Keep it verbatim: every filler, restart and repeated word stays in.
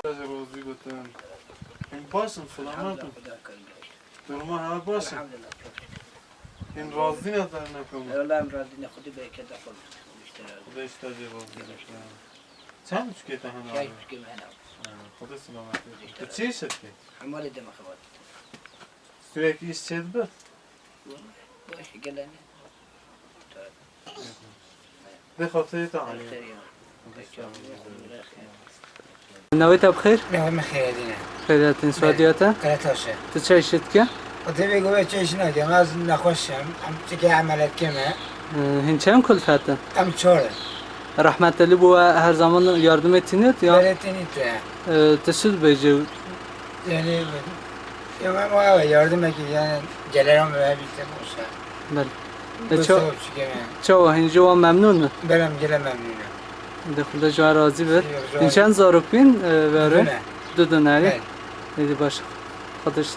Razî gotin. Hîn baş in, selamet in. Duruma hewe baş in. Hîn razî ne derneka me? Wela em razî ne, Xwedê bereketa xwe bide. Xwedê ji te jî razî be. Çend çûkê te hene? Şeş çûkê me hene. Ha, Xwedê selamet be. Tu çi îş dikî? Hemalê deme xebat. Tu yek îş çê dibe? Baş, gelene. Dê xatirê te alî. Navê te bi xêr? Navê min Xêredîn e. Xêretîn, soyadiya te? Karataş e. Tu çi îşê dike? Xwedê bê govê çi îş nake, ez nexweş im, em tikê emeliyat kêm e. Hîn çend kulfet e? Em çar in. Rehmetli bû, her zaman yardimê tînit ya? Belê tînit e. Tu çi dibêjî? Yani, ya, ama evet, yardım et, yani, gelen ama hep işte boşa. Belê. E, çawa, çawa hîn ji wan memnûn in? Belê, em gele memnûn in. De Xwedê ji wan razî be. Hîn çend zarok bîn, e, vere? Du ne. Du dune, erê? Belê. Êdî baş. Xwedê ji